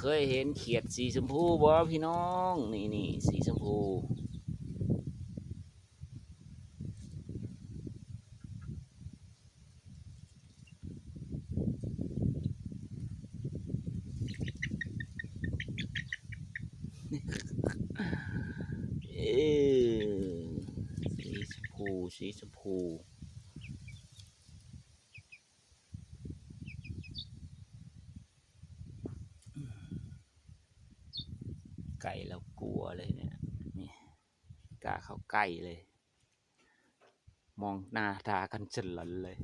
ເຄີຍເຫັນຂຽດສີຊົມພູບໍ່ພີ່ນ້ອງ? ນີ້ໆ ສີຊົມພູ. ເອີ ສີຊົມພູ ສີຊົມພູ. ໄກ່ລາວກົວເລີຍເນຍ ນີ້ ກ້າເຂົ້າໃກ້ເລີຍ ມອງໜ້າຕາກັນສະຫຼັນເລີຍ.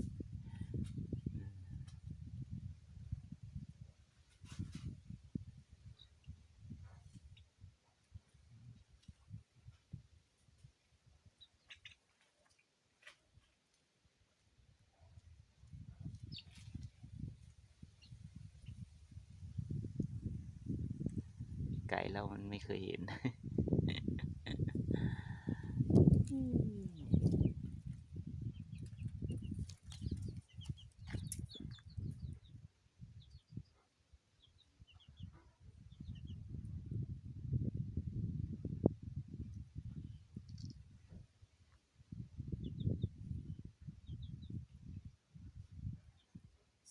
ໄກແລ້ວມັນໄມ່ເຄີຍເຫັນ.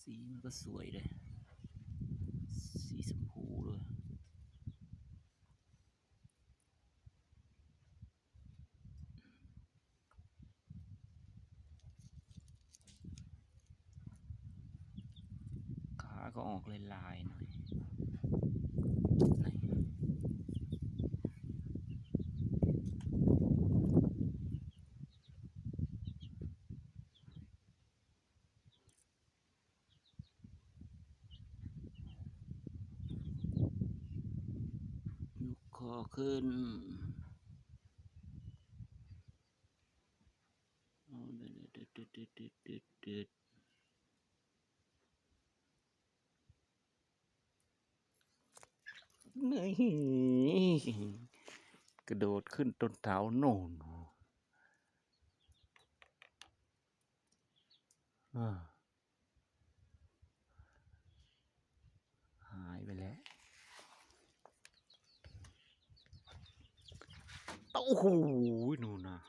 ສີມັນກໍສວຍເດ້ ສີຊົມພູເລີຍ. ຂາກໍອອກຫຼາຍໆໜ້ອຍ ນີ້. ຍົກຄໍຂຶ້ນ ນີ້ ກະໂດດຂຶ້ນຕົ້ນເຕົາໂນ້ນ ອາ. ຫາຍໄປແລ້ວ. ໂອ້ໂຫ ໂນ້ນ